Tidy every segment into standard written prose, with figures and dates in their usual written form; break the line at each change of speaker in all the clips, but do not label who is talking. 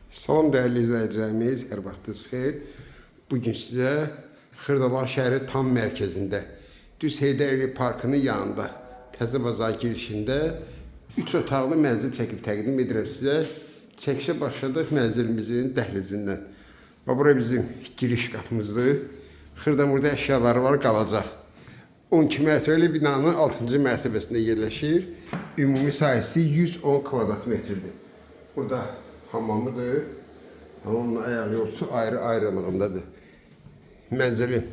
Salam dəyərli izləyicilərimiz, hər vaxtınız xeyir. Bu gün sizə Xırdalan şəhəri tam mərkəzində, düz Heydər Əliyev Parkının yanında, Təzə Bazar girişində 3 otaqlı mənzil çəkib təqdim edirəm sizə. Çəkişə başladıq mənzilimizin dəhlizindən. Və bura bizim giriş qapımızdır. Xırda-mırda əşyaları var, qalacaq. 12 mərtəbəli binanın 6-cı mərtəbəsində yerləşir. Ümumi sahəsi 110 kvadrat metrdir. Burada hamamıdır. Hamamın ayaq yolsu ayrı ayrılığındadır. Mənzilin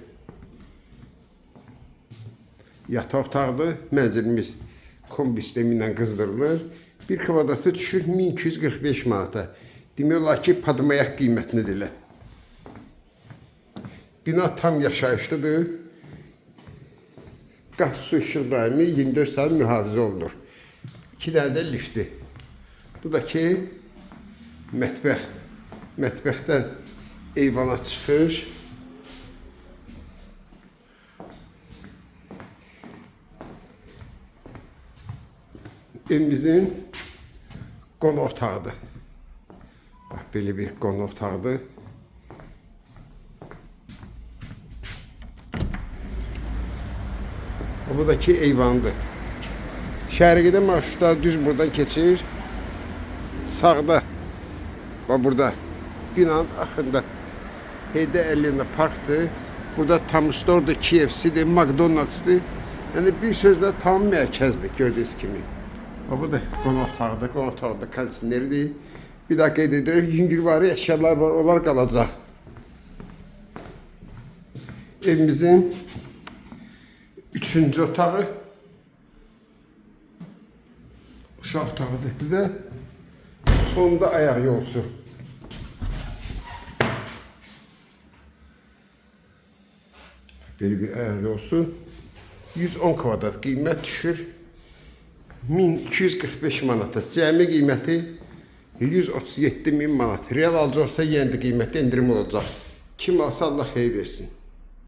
yataq otağıdır. Mənzilimiz kombi sistemi ilə qızdırılır. Bir kvadratı düşür 1245 manata. Demək olar ki, padmayak qiymətinədir elə. Bina tam yaşayışlıdır. Qaz, su, işıq daimi 24 saat mühafizə olunur. İki dənə də lifti. Bu da ki, mətbəx. Mətbəxdən eyvana çıxış. Evimizin qonaq otağıdır. Bax, belə bir qonaq otağıdır. Bu da ki eyvandır. Şəhərə gedən marşrutlar düz buradan keçir. Sağda, bax burada binanın axında Heydər Əliyev parkdır. Burada Tamstordur, KFC-dir, McDonald's-dır. Yəni bir sözlə tam mərkəzdir gördüyünüz kimi. Bax bu da qonaq otağıdır, qonaq otağında kondisioneridir. Bir daha qeyd edirəm, yüngülvari əşyalar var, onlar qalacaq. Evimizin üçüncü otağı. Uşaq otağıdır. Bir də sonda ayaq yolsu. Belə bir ayaq yolsu. 110 kvadrat qiymət düşür. 1245 manata. Cəmi qiyməti 137 min manat. Real alıcı olsa yenə də qiymətdə endirim olacaq. Kim alsa Allah xeyir versin.